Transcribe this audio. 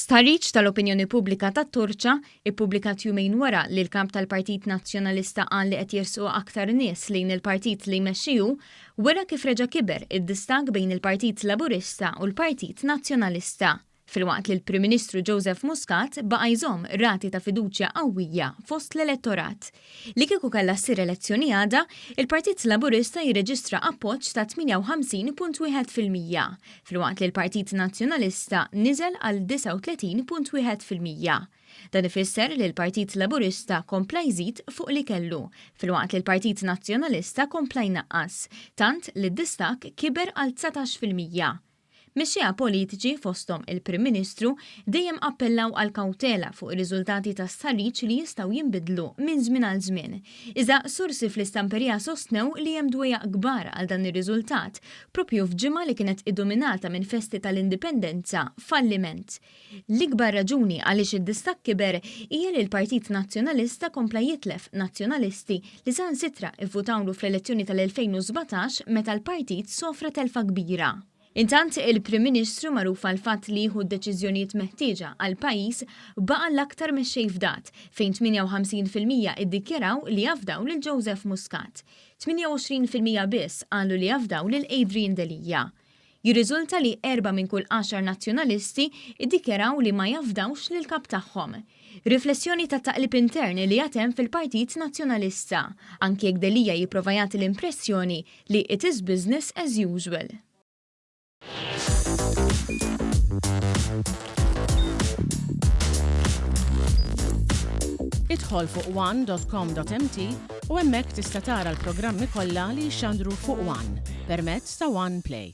Stħarriġ tal-opinjoni pubblika tat-Torċa, ippubblikat jumejn wara li l-Kap tal-Partit Nazzjonalista qal li qed jersqu aktar nies lejn il-partit li jmexxi hu, wera kif reġa' kiber id-distakk bejn il-Partit Laburista u l-Partit Nazzjonalista. Filwaqt li l-Prim Ministru Joseph Muscat baqa' jżomm rati ta' fiduċja qawwija fost l-elettorat. Li kieku kellha ssir elezzjoni għada, il-Partit Laburista jirreġistra appoġġ ta' 58.1%, filwaqt li l-Partit Nazzjonalista niżel għal 39.1%. Dan ifisser li l-Partit Laburista kompla jżid fuq li kellu, filwaqt li l-Partit Nazzjonalista kompla jnaqqas, tant li d-distakk kiber għal 19%. Mexxejja politiċi, fosthom il-Prim Ministru, dejjem appellaw għal kawtela fuq ir-riżultati ta' stħarriġ li jistgħu jinbidlu minn żmien għal żmien. Iżda sorsi fl-istamperija sostnew li hemm dwejjaq kbar għal dan ir-riżultat, proprju f'ġimgħa li kienet iddominata minn festi tal-Indipendenza falliment. L-ikbar raġuni għaliex id-distakk kiber hija li l-Partit Nazzjonalista kompla jitlef Nazzjonalisti li saħansitra ivvutawlu fl-elezzjoni tal-2017 meta l-partit sofra telfa kbira. Intant, il-Prim Ministru magħruf għall-fatt li jieħu d-deċiżjonijiet meħtieġa għall-pajjiż baqa' l-aktar mexxej fdat, fejn 58% iddikjaraw li jafdaw lil Joseph Muscat. 28% biss qalu li jafdaw lil Adrian Delia. Jirriżulta li erba' minn kull għaxar Nazzjonalisti ddikjaraw li ma jafdawx lill-Kap tagħhom. Riflessjoni tat-taqlib intern li għad hemm fil-Partit Nazzjonalista, anki jekk Delia jipprova jagħti l-impressjoni li it is business as usual. Idħol fuq one.com.mt u hemmhekk tista' tara l-programmi kollha li jixxandru fuq One permezz ta' One Play.